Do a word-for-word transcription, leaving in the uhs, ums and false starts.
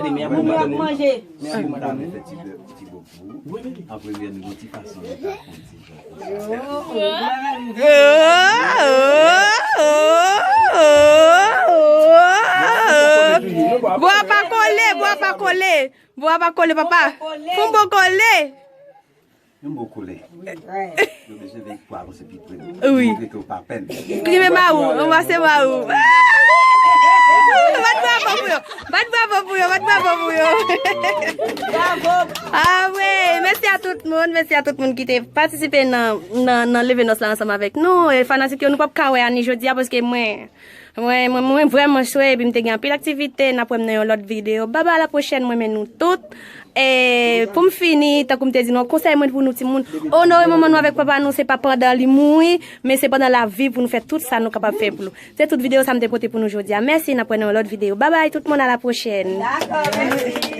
Mwen ap manje. Si w ta vle fè ti bò pou ou, an premye, nou gon ti fason nou ka fè yon ti jan konsa. Bò a pa kole, bò a pa kole. Bò a pa kole, papa. Fon bò kole. Yon bò kole. Yo bezwen veye pou avanse pi pre. Wi. Montre ke w pa pè. Klime Marou, anbrase Marou. Bat bravo pou yo. Bat bravo pou yo, bat bravo pou yo. Bravo. Ah wi, mèsi a tout moun, mèsi a tout moun ki te patisipe nan nan nan leve nòs la ansanm avèk nou. E fanatik yo, nou p ap ka wè Ani jodi a paske mwen mwen mwen mwen vrèman chwe epi m te gen anpil aktivite. N ap wè m nan yon lòt videyo. Babay, a la pwochèn, mwen renmen nou tout. E pou m fini, tankou m te di nou, konsèy mwen pou nou timoun, onore manman nou avèk papa nou, se pa pandan li mouri, men se pandan l ap viv pou nou fè tout sa nou kapab fè pou nou. Se tout videyo sa m te pote pou nou jodi a. Mèsi, n ap wè nan yon lòt videyo. Babay tout moun, a la pwochèn. Dakò, mèsi.